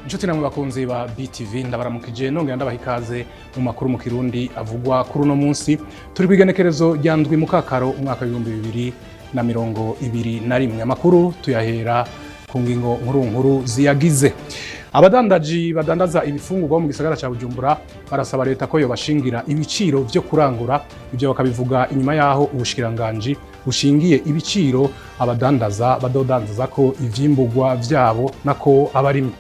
Inshuti namwe bakunzi ba BTV, ndabaramukije nongera ndabaha ikaze mu makuru mu Kirundi avugwa kuri uno munsi. Turi kw'igenekerezo rya 7 Mukakaro, umwaka w'2021. Amakuru tuyahera ku ngingo nkuru nkuru ziyagize. Abadandaji badandaza ibifungurwa mu gisagara ca Bujumbura barasaba leta ko yobashingira ibiciro vyo kurangura. Ivyo bakabivuga inyuma yaho ubushikiranganji bushingiye ibiciro abadandaza badodandaza ko ivyimburwa vyabo nako abarimyi.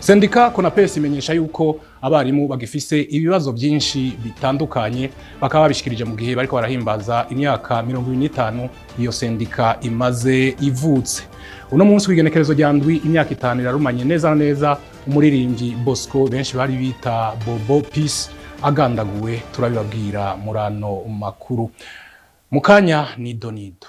Sendika Konapes imenyesha yuko abarimu bagifise ibibazo byinshi bitandukanye, bakaba babishikirije mu gihe bariko barahimbaza imyaka 25 iyo sendika imaze ivutse. Uno munsi w'igenekerezo rya 7, imyaka 5 irarumanye neza na neza umuririmbyi Bosco, benshi bari bita Bobo Peace, agandaguwe. Turabibabwira murano makuru mukanya nido nido.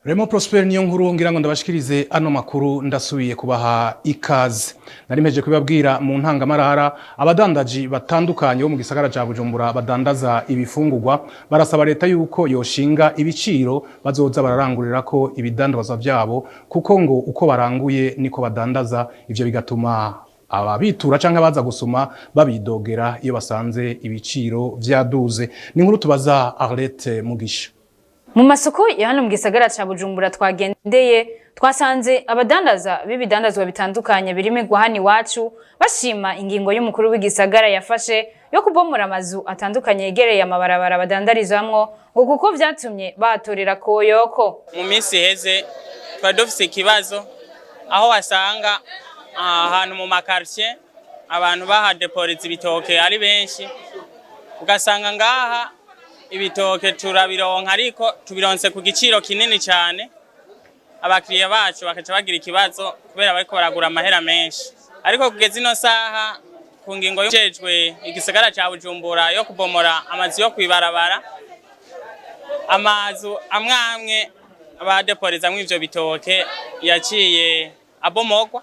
Remo Prosper niyo nkuru ngira ngo ndabashikirize ano makuru. Ndasubiye kubaha ikaze. Nari mpejeje kubabwira mu ntangamarara, abadandaji batandukanye bo mu gisagara ca Bujumbura badandaza ibifungurwa barasaba leta yuko yoshinga ibiciro bazoza bararangurira ko ibidandazwa vyabo, kuko ngo uko baranguye niko badandaza. Ivyo bigatuma ababitura canke abaza gusuma babidogera iyo basanze ibiciro vyaduze. Ni inkuru tubaza Arlette Mugisha. Mu masoko ya hano mu gisagara ca Bujumbura twagendeye, twasanze abadandaza b'ibidandazwa bitandukanye birimirwa hano iwacu bashima ingingo y'umukuru w'igisagara yafashe yo kubomora amazu atandukanye yegereye amabarabara badandarizamwo, ngo kuko vyatumye bahatorera koyoko. Mu minsi iheze twari dufise ikibazo aho wasanga ahantu mu makartie abantu bahadeporiza ibitoke ari benshi, ugasanga ngaha ibitoke turabironka ariko tubironse ku giciro kinini cyane, abakiriya bacu bakaca bagira ikibazo kubera bariko baragura amahera menshi. Ariko kugeza ino saha, ku ngingo y'ujejwe igisagara ca Bujumbura yo kubomora amazu yo kwibarabara, amazu amwe amwe badeporizamwo ivyo bitoke yaciye abomogwa.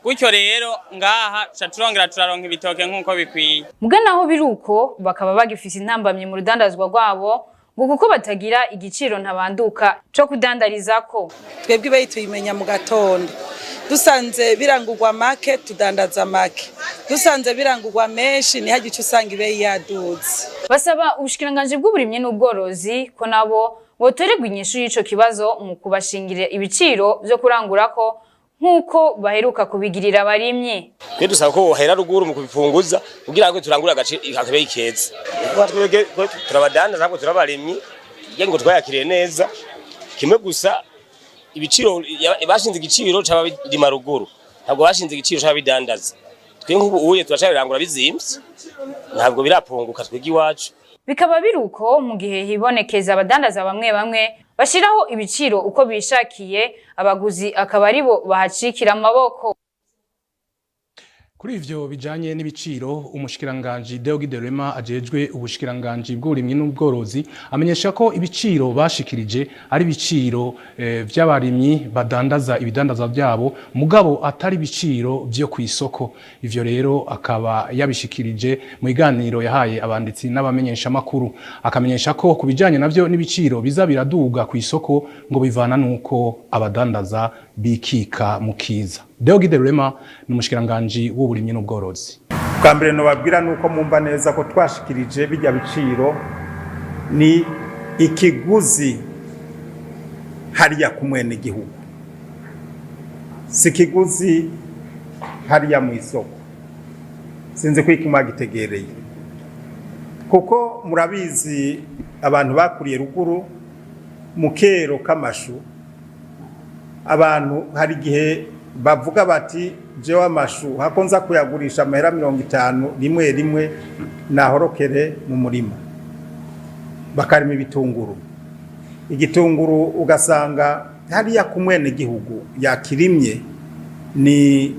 Gutyo rero ngaha tuca turongera turaronka ibitoke nk'uko bikwiye. Muga naho biruko, bakaba bagifise intambamyi mu rudandazwa rwabo, ngo kuko batagira igiciro ntabanduka co kudandarizako. Twebwe ibeyi tuyimenya mu gatondo. Dusanze birangurwa make, tudandaza make. Dusanze birangurwa menshi, niho ico usanga ibeyi yaduze. Basaba ubushikiranganji bw'uburimyi n'ubworozi ko nabo botorerwa inyishu y'ico kibazo mu kubashingira ibiciro vyo kurangurako, nk'uko baheruka kubigirira abarimyi. Twe dusaba ko bohera ruguru mu kubipunguza kugira ngo turangure akabeyi keza. Twebwe turabadandaza, ntabwo turabarimyi, kugira ngo twayakiriye neza. Kimwe gusa, ibiciro bashinze igiciro c'ababirima ruguru, ntabwo bashinze igiciro c'ababidandaza. Twe nk'ubu uye turacabirangura bizimvye, ntabwo birapunguka twebwe iwacu. Bikaba biruko mu gihe hibonekeza abadandaza bamwe bamwe bashiraho ibiciro uko bishakiye, abaguzi akaba aribo bahacikira amaboko. Kuri ivyo bijanye n'ibiciro, umushikiranganji Deogide Rema ajejwe ubushikiranganji bw'uburimyi n'ubworozi amenyesha ko ibiciro bashikirije ari ibiciro vy'abarimyi badandaza ibidandaza vyabo, mugabo atari ibiciro vyo kw'isoko. Ivyo rero akaba yabishikirije mu biganiro yahaye abanditsi n'abamenyesha makuru, akamenyesha ko ku bijanye navyo n'ibiciro biza biraduga kw'isoko ngo bivana nuko abadandaza bikika mu kiza. Deogide Rema ni umushikiranganji w'uburimyi n'ubworozi. Bwa mbere nobabwira nuko mumva neza ko twashikirije bijya biciro ni ikiguzi hariya ku mwenegihugu, si ikiguzi hariya mu isoko. Sinzi ko iki mwagitegereye, kuko murabizi abantu bakuriye ruguru, mu kero k'amashu abantu hari igihe bavuga bati: "Jewe amashu hako nza kuyagurisha amahera 50 rimwe rimwe, nahorokere mu murima." Bakarima ibitunguru. Igitunguru ugasanga hariya ku mwenegihugu yakirimye ni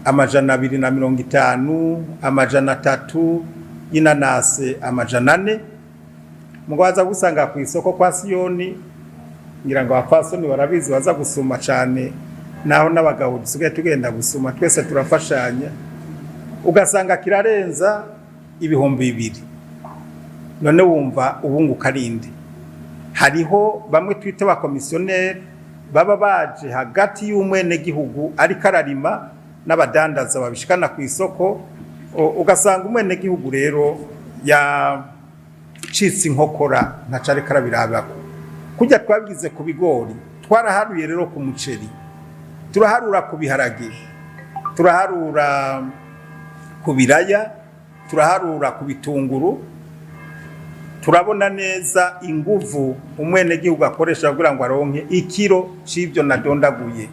250, 300, y'inanase 400. Mugo waza gusanga ku isoko kwa Siyoni, ngira ngo abapfasoni barabizi, baza gusuma cane, naho n'abagabo dusigaye tugenda gusuma, twese turafashanya, ugasanga kirarenza 2000. None wumva ubunguka arinde? Hariho bamwe twita abakomisiyoneri baba baje hagati y'umwenegihugu ariko ararima n'abadandaza babishikana ku isoko, ugasanga umwenegihugu rero yacitse inkokora, ntaco ariko arabirabako. Kurya twabigize ku bigori, twaraharuye rero ku muceri, turaharura ku biharage, turaharura ku biraya, turaharura ku bitunguru, turabona neza inguvu umwenegihugu akoresha kugira ngo aronke ikiro c'ivyo nadondaguye,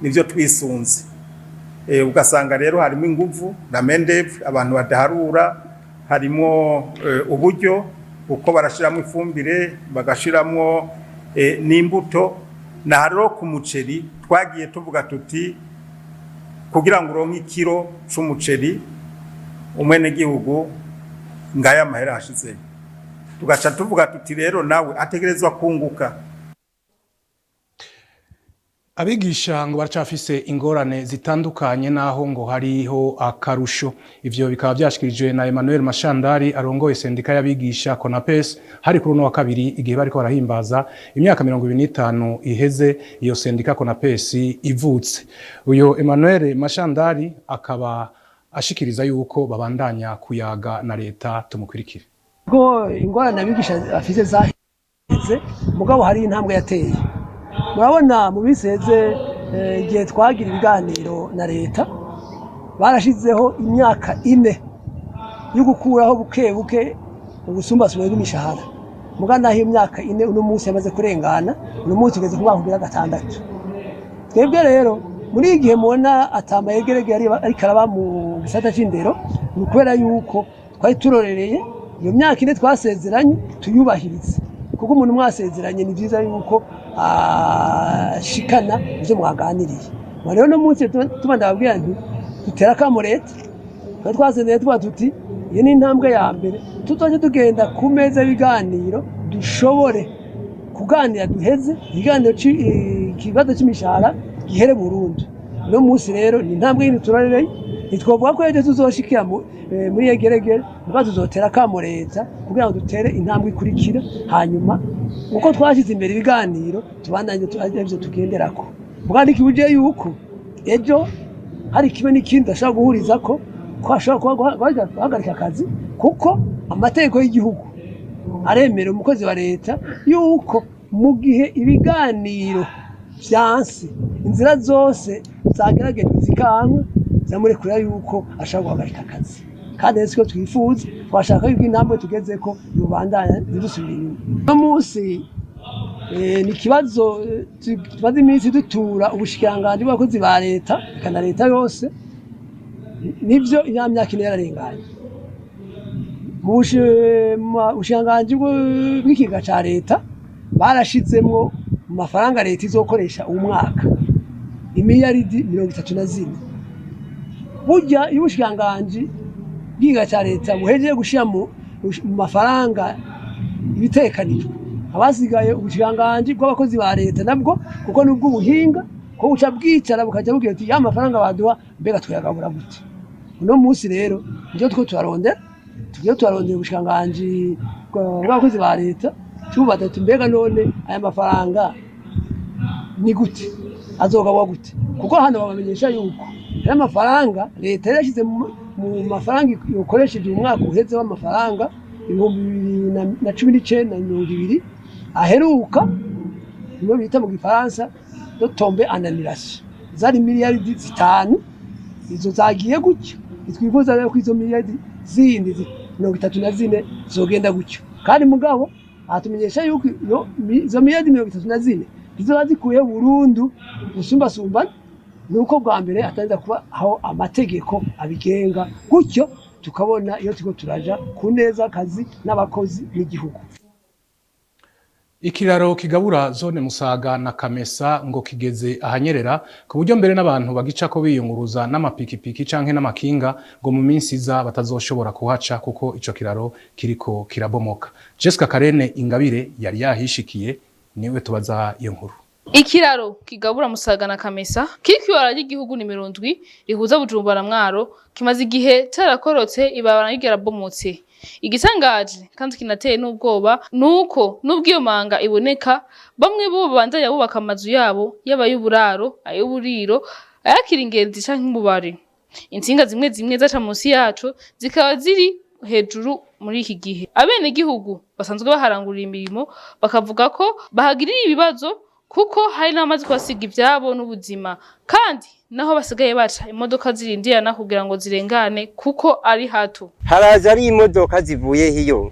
nivyo twisunze. Ugasanga rero harimo inguvu na main d'œuvre abantu badaharura, harimo uburyo, kuko barashiramo ifumbire, bagashiramwo n'imbuto. Na rero ku muceri twagiye tuvuga tuti kugira ngo uronke ikiro c'umuceri, umwenegihugu ngaya amahera hashizeyo, tugaca tuvuga tuti rero nawe ategerezwa kunguka. Abigisha ngo baracafise ingorane zitandukanye naho ngo hariho akarusho. Ivyo bikaba vyashikirijwe na Emmanuel Mashandari arongoye sendika y'abigisha Konapes, hari kuri uno wa kabiri igihe bariko barahimbaza imyaka 25 iheze iyo sendika Konapes ivutse. Uyo Emmanuel Mashandari akaba ashikiriza yuko babandanya kuyaga na leta. Tumukurikire. Bwo ingorane abigisha bafise zaheze, mugabo hari intambwe yateye. Murabona mu minsi iheze, igihe twagira ibiganiro na leta, barashizeho imyaka 4 yo gukuraho buke buke ubusumbasumbane bw'imishahara. Muga naho iyo myaka 4 uno munsi yamaze kurengana, uno munsi ugeze ku mwaka ugira gatandatu. Twebwe rero muri iki gihe mubona atamayegerege ariko araba mu gisata c'indero, ni ukubera yuko twari turorereye iyo myaka 4 twasezeranye tuyubahirize, kuko umuntu mwasezeranye ni vyiza yuko ashikana ivyo mwaganiriye. Rero no munsi tuba ndababwira nti dutera akamo leta. Twari twasezeranye tuba tuti iyo ni intambwe ya mbere, tuzoje tugenda ku meza y'ibiganiro, dushobore kuganira, duheze ikiganiro, ikibazo c'imishahara gihere burundu. Uno munsi rero ni intambwe yindi turarereye. Ntitwovuga ko ejo tuzoshikira muri yegeregere, muga tuzotera akamo leta kugira ngo dutere intambwe ikurikira, hanyuma uko twashyize imbere ibiganiro tubandanye arivyo tugenderako. Muga ntikibujije yuko ejo hari kimwe n'ikindi ashobora guhuriza ko ashobora kuba guhagarika akazi, kuko amategeko y'igihugu aremera umukozi wa leta yuko mu gihe ibiganiro vyanse, inzira zose zageragejwe zikanka, ziramurekura yuko ashobora guhagarika akazi. Kandi rero siko twifuza, twashaka yuko intambwe tugezeko yobandanya, ntidusubire inyuma. Uno munsi ni ikibazo tumaze iminsi dutura ubushikiranganji bw'abakozi ba leta, eka na leta yose. Nivyo, ya myaka 4 yararenganye. Mu bushikiranganji bw'ikigega ca leta barashizemwo mu mafaranga leta izokoresha uwu mwaka imiliyaridi 34. Burya iyo ubushikiranganji bw'ikigega ca leta buhejeje gushira mu mafaranga ibitekanijwe, abasigaye ubushikiranganji bw'abakozi ba leta nabwo, kuko nubwo ubuhinga ko buca bwicara bukaja bubwira uti ya mafaranga baduha mbega tuyagabura gute? Uno munsi rero nivyo two turarondera, tugiye turarondera ubushikiranganji bw'abakozi ba leta, tubaza tuti mbega none aya mafaranga ni gute, azogabwa gute? Kuko hano babamenyesha yuko aya mafaranga leta yari yashyize mu mafaranga yokoresheje umwaka uheze w'amafaranga 2019 na 20 aheruka, niyo bita mu gifaransa retombées en annulation, zari miliyaridi 5. Izo zagiye gutyo, ntitwifuza rero ko izo miliyaridi zindi 34 zogenda gutyo. Kandi mugabo atumenyesha yuko izo miliyaridi 34 zizoba zikuye burundu ubusumbasumbane, nuko bwa mbere atanza kuba aho amategeko abigenga gutyo, tukabona iyo turiko turaja ku neza akazi n'abakozi n'igihugu. Ikiraro kigabura zone Musaga na Kamesa ngo kigeze ahanyerera, ku buryo mbere n'abantu bagicako biyunguruza n'amapikipiki canke n'amakinga ngo mu minsi iza batazoshobora kuhaca, kuko ico kiraro kiriko kirabomoka. Jessica Karene Ingabire yari yahishikiye, niwe tubaza iyo nkuru. Ikiraro kigabura Musaga na Kamesa kiri kw'ibarabara ry'igihugu nimero 7 rihuza Bujumbura na Mwaro kimaze igihe carakorotse, ibarabara naryo ryarabomotse. Igitangaje kandi kinateye n'ubwoba nuko nubwo iyo manga iboneka, bamwe bo babandanya bubaka amazu yabo, yaba ay'uburaro, ay'uburiro, ayakira ingenzi canke umubare. Intsinga zimwe zimwe zaca munsi yaco zikaba ziri hejuru muri iki gihe. Abenegihugu basanzwe baharangurira imirimo bakavuga ko bahagirira ibibazo, kuko hari n'abamaze kuhasiga ivyabo n'ubuzima, kandi naho basigaye baca imodoka zirindirana kugira ngo zirengane kuko ari hato. Haraza ari imodoka zivuye hiyo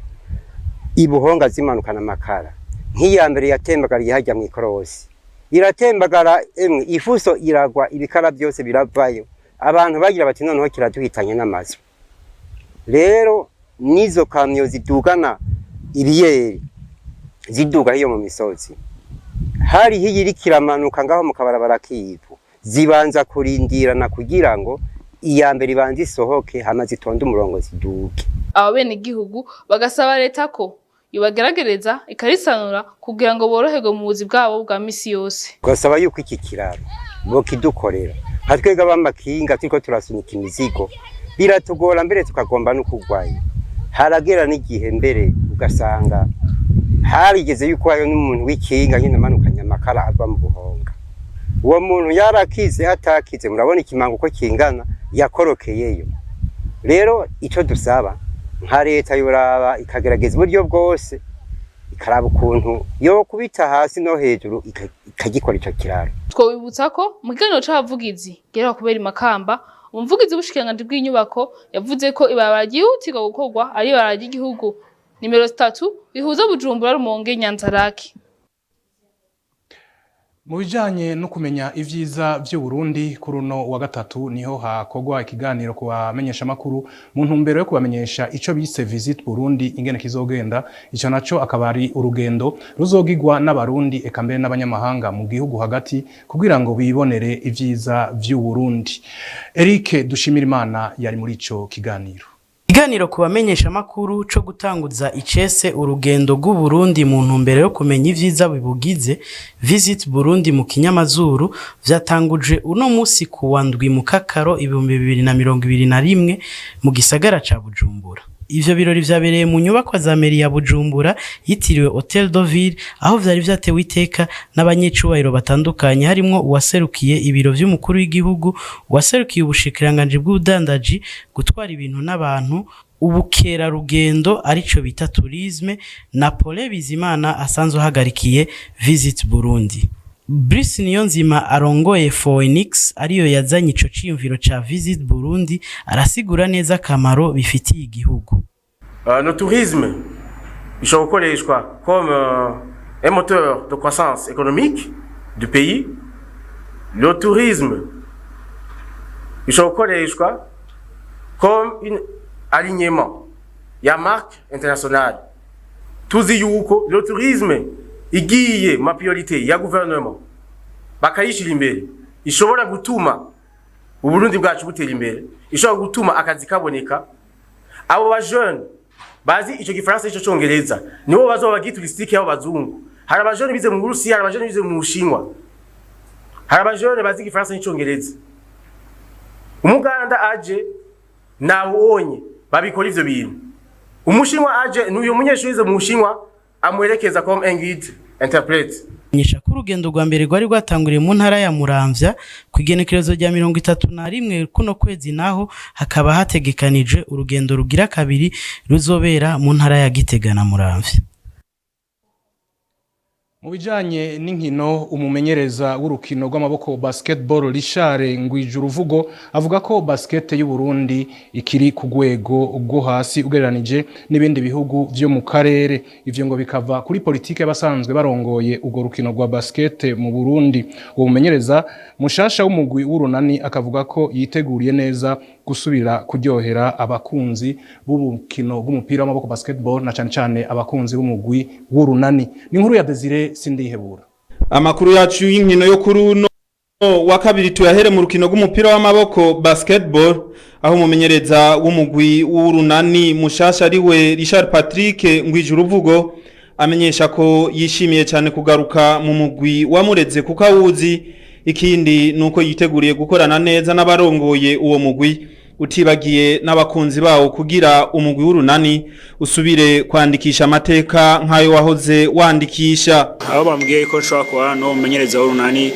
ibuhonga zimanukana amakara. Nk'iya mbere yatembagara hajya mu ikorosi, iratembagara, emwe, ifuso iragwa, ibikara byose biravayo. Abantu bagira bati: "Noneho kiraduhitanye n'amazu." Rero n'izo kamyo zidugana ibiyeri ziduga hiyo mu misozi, hari hiyo iriko iramanuka ngaho mu kabarabara k'ivu, zibanza kurindirana kugira ngo iya mbere ibanze isohoke, hama zitonde umurongo ziduge. Aba benegihugu bagasaba leta ko ibageragereza ikarisanura kugira ngo boroherwe mu buzi bwabo bwa misi yose. Ugasaba yuko iki kiraro bokidukorera, nka twebwe ab'amakinga turiko turasunika imizigo biratugora, mbere tukagomba no kugwayo. Haragera n'igihe mbere ugasanga harigeze yuko hariho n'umuntu w'ikinga nyine amanukanye amakara ava mu buhonga. Uwo muntu yarakize atakize, murabona ikimango uko kingana, yakorokeyeyo. Rero ico dusaba nka leta, yoraba ikagerageza uburyo bwose, ikaraba ukuntu yo kubita hasi no hejuru, ikagikora ico kiraro. Twobibutsa ko mu kiganiro c'abavugizi giheruka kubera i Makamba, umuvugizi w'ubushikiranganji bw'inyubako yavuze ko ibarabara ryihutirwa gukorwa ari ibarabara ry'igihugu nimero 3 rihuza Bujumbura, Rumonge, Nyanzarake. Mu bijanye no kumenya ivyiza vy'u Burundi, kuri uno wa gatatu niho hakorwa ikiganiro ku bamenyeshamakuru mu ntumbero yo kubamenyesha ico bise Visit Burundi ingene kizogenda. Ico naco akaba ari urugendo ruzogirwa n'Abarundi eka mbere n'abanyamahanga mu gihugu hagati kugira ngo bibonere ivyiza vy'u Burundi. Eric Dushimirimana yari muri ico kiganiro. Ikiganiro ku bamenyeshamakuru co gutanguza icese urugendo rw'Uburundi mu ntumbero yo kumenya ivyiza bibugize, Visit Burundi mu kinyamazuru, vyatanguje uno musi ku wa 7 Mukakaro 2021 mu gisagara ca Bujumbura. Ivyo birori vyabereye mu nyubakwa za mairie ya Bujumbura yitiriwe Hotel de Ville, aho vyari vyatewe iteka n'abanyecubahiro batandukanye, harimwo uwaserukiye ibiro vy'umukuru w'igihugu, uwaserukiye ubushikiranganji bw'ubudandaji, gutwara ibintu n'abantu, ubukerarugendo arico bita tourisme, na Paulin Bizimana asanzwe ahagarikiye Visit Burundi. Bruce Niyonzima arongoye Phoenix, ariyo yazanye ico ciyumviro ca Visit Burundi, arasigura neza akamaro bifitiye igihugu. Le tourisme ishobora gukoreshwa comme un moteur de croissance économique du pays. Le tourisme ishobora gukoreshwa comme une alignement ya marque internationale. Tuzi yuko le tourisme igiye ma priorité ya gouvernement, bakayishira imbere, ishobora gutuma Uburundi bwacu butera imbere, ishobora gutuma akazi kaboneka. Abo ba jeunes bazi ico gifaransa, ico congereza, nibo bazoba ba touristique y'abo bazungu. Hari aba jeunes bize mu Burusiya, hari aba jeunes bize mu Bushinwa, hari aba jeunes bazi igifaransa n'icongereza. Umuganda aje nawonye babikora ivyo bintu, Umushinwa aje n'uyu munyeshuri yize mu Bushinwa amwerekeza comme un guide interprète. Menyesha ko urugendo rwa mbere rwari rwatanguriye mu ntara ya Muramvya ku igenekerezo rya 31 kuno kwezi, naho hakaba hategekanijwe urugendo rugira kabiri ruzobera mu ntara ya Gitega na Muramvya. Mu bijanye n'inkino, umumenyereza w'urukino rw'amaboko basketball, Richard Ngwijuruvugo, avuga ko basket y'u Burundi ikiri ku rwego rwo hasi ugereranije n'ibindi bihugu vyo mu karere. Ivyo ngo bikava kuri politike y'abasanzwe barongoye urwo rukino rwa basket mu Burundi. Uwo mumenyereza mushasha w'umugwi w'Urunani akavuga ko yiteguriye neza gusubira kuryohera abakunzi b'urukino rw'umupira w'amaboko basketball, na cane cane abakunzi b'umugwi w'Urunani. Ni inkuru ya Desire Sindihebura. Amakuru yacu y'inkino yo kuri uno wa kabiri tuyahere mu rukino rw'umupira w'amaboko basketball, aho umumenyereza w'umugwi w'Urunani mushasha, ariwe Richard Patrick Ngwijuruvugo, amenyesha ko yishimiye cyane kugaruka mu mugwi wamureze kuko awuzi. Ikindi nuko yiteguriye gukorana neza n'abarongoye uwo mugwi, utibagiye n'abakunzi bawo, kugira umugwi w'Urunani usubire kwandikisha amateka nk'ayo wahoze wandikisha. Aho bambwiye ko nshobora kuba no mumenyereza w'Urunani,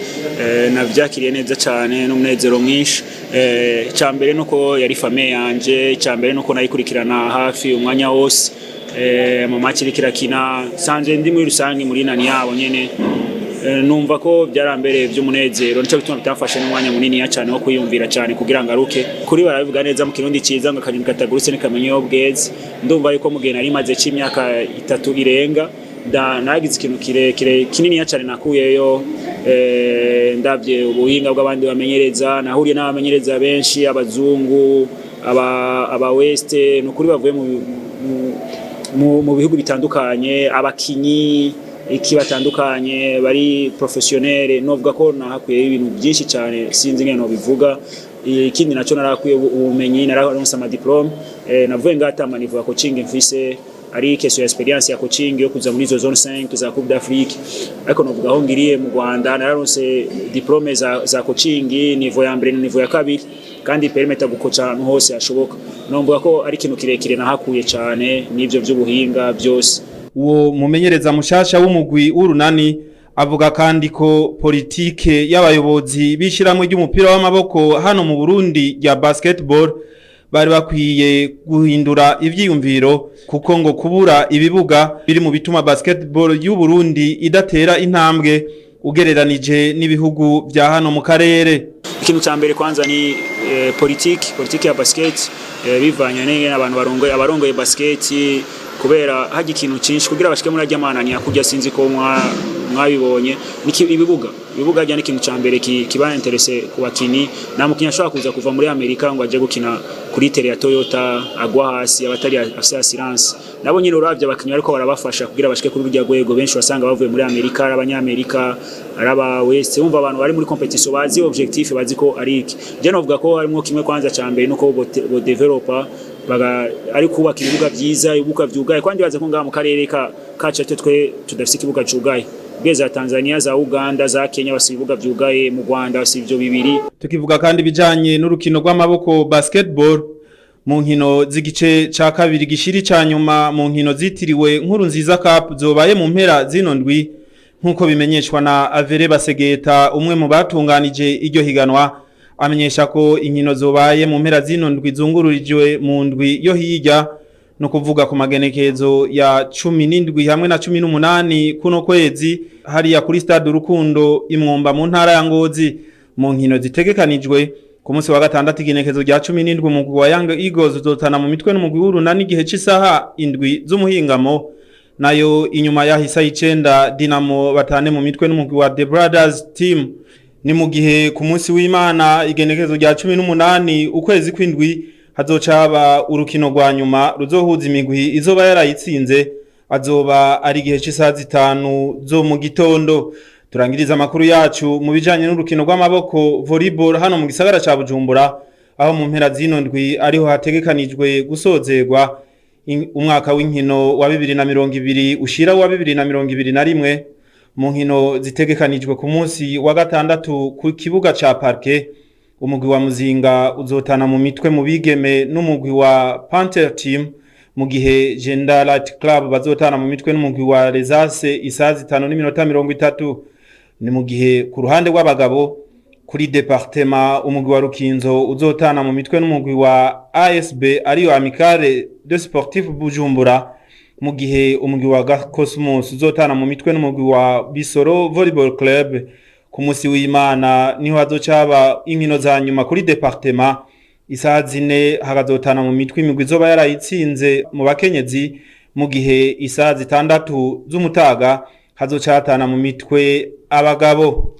navyakiriye neza cyane n'umunezero mwinshi. Icya mbere nuko yari famille yanje, icya mbere nuko nayikurikirana hafi umwanya wose mu match iriko irakina. Sanzwe ndi muri rusange muri nani yabo nyene. Numva ko byarambereye by'umunezero, nico bituma bitamfashe n'umwanya munini cyane wo kwiyumvira cyane kugira ngo aruke kuri. Barabivuga neza mu Kirundi ciza ngo akanyoni katagurutse ntikamenya iyo bweze. Ndumva yuko mu gihe nari maze c'imyaka 3 irenga nagize ikintu kirekire kininiya cyane nakuyeyo. Ndavye ubuhinga bw'abandi bamenyereza, nahuriye n'abamenyereza benshi, abazungu, aba west, ni ukuri bavuye mu bihugu bitandukanye, abakinyi iki batandukanye bari professionnel. Novuga ko nahakuye ibintu byinshi cyane, sinzi ingene nobivuga. Ikindi naco narakuye ubumenyi, nararonse ama diplôme. Navuye ngata ama niveau ya coaching mfise ari question ya experience ya coaching yo kuza muri izo zone 5 za Coupe d'Afrique, ariko novuga aho ngiriye mu Rwanda nararonse diplôme za coaching niveau ya mbere na niveau ya kabiri, kandi permetta gukoca ahantu hose hashoboka. Novuga ko ari ikintu kirekire nahakuye cyane n'ivyo by'ubuhinga byose. Uwo mumenyereza mushasha w'umugwi w'Urunani avuga kandi ko politike y'abayobozi b'ishiramwe ry'umupira w'amaboko hano mu Burundi rya basketball bari bakwiye guhindura ivyiyumviro, kuko ngo kubura ibibuga biri mu bituma basketball y'u Burundi idatera intambwe ugereranije n'ibihugu vya hano mu karere. Ikintu cya mbere kwanza ni politike ya basket, bivanye n'ingene abantu barongoye, abarongoye basket, kubera hajya ikintu cyinshi kugira bashike muri ajya manani kurya. Sinzi ko mwabibonye ibibuga hajya ni ikintu cya mbere kiba intéressé ku bakinyi. Nta mukinyi ashobora kuza kuva muri Amerika ngo aje gukina kuri terrain ya Toyota agwa hasi abatari afise assurance. Nabo nyine uravye abakinyi ariko barabafasha kugira bashike kuri rurya rwego, benshi wasanga bavuye muri Amerika, ari abanyamerika, ari aba west. Wumva abantu bari muri competition bazi objectif, bazi ko ari iki. Je novuga ko harimo kimwe kwanza cya mbere nuko bo developer baga ari kubaka ibibuga byiza, ibibuga vyugaye, kandi baze ko ngaha mu karere ka kacu twe tudafise ikibuga cugaye. Bwe za Tanzania, za Uganda, za Kenya basi ibibuga vyugaye, mu Rwanda basi ivyo bibiri. Tukivuga kandi ibijanye n'urukino rw'amaboko basketball, mu nkino z'igice ca kabiri gishiri ca nyuma mu nkino zitiriwe Nkuru Nziza Cup zobaye mu mpera zino ndwi, nkuko bimenyeshwa na Avere Basegeta, umwe mu batunganije iryo higanwa, amenyesha ko inkino zobaye mu mpera zino ndwi zungururijwe mu ndwi yo hirya, no kuvuga ku magenekezo ya 17 hamwe na 18 kuno kwezi, hariya kuri stade Urukundo Imwumba mu ntara ya Ngozi. Mu nkino zitegekanijwe ku munsi wa gatandatu, igenekezo rya 17, umugwi wa Young Eagles uzotana mu mitwe n'umugwi w'Urunani igihe c'isaha 7 z'umuhingamo. Nayo inyuma yaho isaha 9, Dinamo batane mu mitwe n'umugwi wa The Brothers Team. Ni mu gihe ku munsi w'Imana, igenekezo rya 18 ukwezi kw'indwi, hazocaba urukino rwa nyuma ruzohuza imigwi izoba yarayitsinze, azoba ari igihe c'isaha 5 zo mu gitondo. Turangiriza amakuru yacu mu bijanye n'urukino rw'amaboko volleyball hano mu gisagara ca Bujumbura, aho mu mpera zino ndwi ariho hategekanijwe gusozerwa umwaka w'inkino wa 2020 ushira wa 2021. Mu nkino zitegekanijwe ku munsi wa gatandatu ku kibuga ca Parquet, umugwi wa Muzinga uzotana mu mitwe mu bigeme n'umugwi wa Panther Team, mu gihe Genda Light Club bazotana mu mitwe n'umugwi wa Lesase isaha 5:30. Ni mu gihe ku ruhande rw'abagabo kuri département, umugwi wa Rukinzo uzotana mu mitwe n'umugwi wa ASB, ariyo Amicale de Sportif Bujumbura. Mu gihe umugwi wa Cosmos uzotana mu mitwe n'umugwi wa Bisoro Volleyball Club. Ku musi w'Imana niho hazocaba inkino za nyuma kuri département, isaha 4 hakazotana mu mitwe imigwi izoba yarayitsinze mu bakenyezi, mu gihe isaha 6 z'umutaga hazocatana mu mitwe abagabo.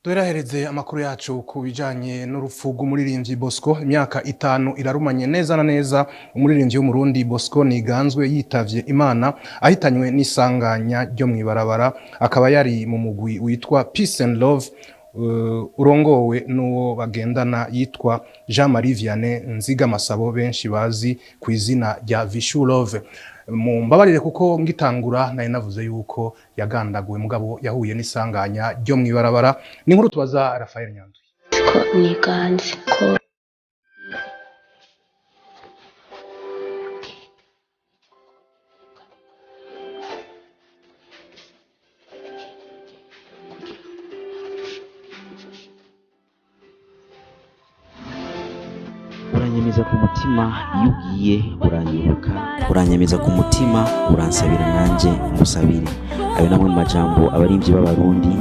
Duherahereze amakuru yacu ku bijanye n'urupfu rw'umuririmbyi Bosco. Imyaka 5 irarumanye neza na neza umuririmbyi w'Umurundi Bosco Niganzwe yitavye Imana, ahitanywe n'isanganya ryo mw'ibarabara. Akaba yari mu mugwi witwa Peace and Love, urongowe n'uwo bagendana yitwa Jean Marie Vianney Nzigamasabo, benshi bazi ku izina rya Vishu Love. Mu mbabarire kuko ngitangura nari navuze yuko yagandaguwe, mugabo yahuye n'isanganya ryo mw'ibarabara. Ni inkuru tubaza Rafael Nyandwi. Ko niganze ko. Uranyemeza ku mutima iyo ugiye, uranyibuka, uranyemeza ku mutima, uransabira nanjye ngusabire. Ayo namwe mu majambo abaririmbyi b'Abarundi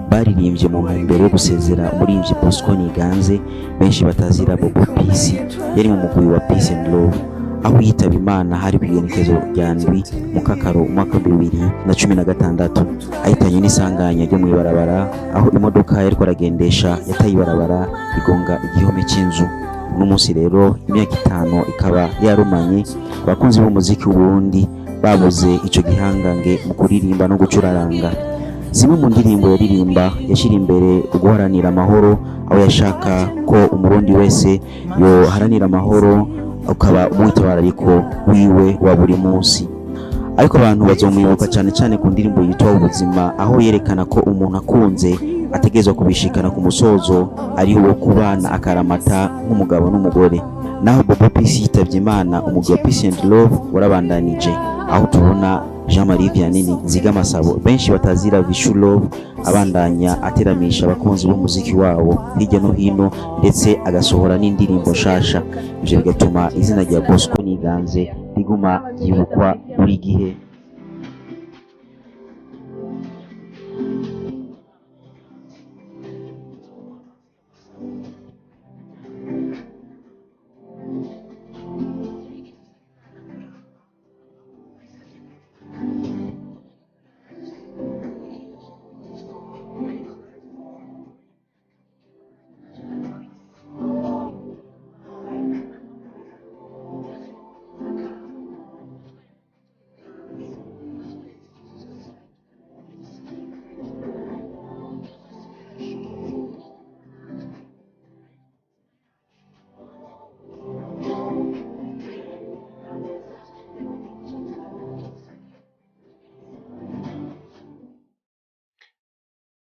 baririmbye mu ntumbero yo gusezera umuririmbyi Bosco Niganze, benshi batazira Bobo Peace. Yari mu mugwi wa Peace and Love. Aho yitaba Imana hari ku igenekezo rya 7 Mukakaro umwaka 2016, ahitanye n'isanganya ryo mw'ibarabara, aho imodoka yariko aragendesha yataye ibarabara igonga igihome c'inzu. Uno munsi rero imyaka 5 ikaba yarumanye abakunzi b'umuziki w'Uburundi babuze ico gihangange mu kuririmba no gucuraranga. Zimwe mu ndirimbo yaririmba, yashira imbere uguharanira amahoro, aho yashaka ko Umurundi wese yoharanira amahoro, ukaba umwitwarariko wiwe wa buri munsi. Ariko abantu bazomwibuka cyane cyane ku ndirimbo yitwa Ubuzima, aho yerekana ko umuntu akunze ategerezwa kubishikana ku musozo, ari wo kubana akaramata nk'umugabo n'umugore. Naho Bobo Peace yitavye Imana, umugwi wa Peace and Love warabandanije, aho tubona Jean Marie Vianney Nzigamasabo, benshi batazira Vishu Love, abandanya ateramisha abakunzi b'umuziki wabo hirya no hino, ndetse agasohora n'indirimbo nshasha. Ivyo bigatuma izina rya Bosco Niganze riguma ryibukwa buri gihe.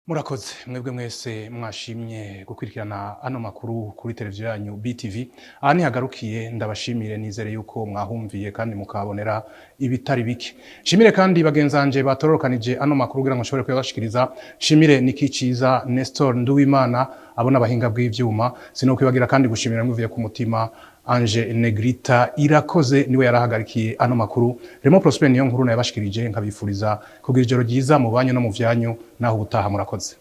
Murakoze mwebwe mwese mwashimye gukurikirana ano makuru kuri televiziyo yanyu BTV. Aha nihagarukiye, ndabashimire, nizere yuko mwahumviye kandi mukabonera ibitari bike. Nshimire kandi bagenzanje batororokanije ano makuru kugira ngo nshobore kuyabashikiriza. Nshimire Niki Ciza, Nestor Nduwimana, abona abahinga bw'ivyuma. Sinokwibagira kandi gushimira mwivuye ku mutima Ange Negrita Irakoze, niwe yarahagarikiye ano makuru. Remo Prosper niyo nkuru nayabashikirije, nkabifuriza kugira ijoro ryiza mu banyu no mu vyanyu. Naho ubutaha, murakoze.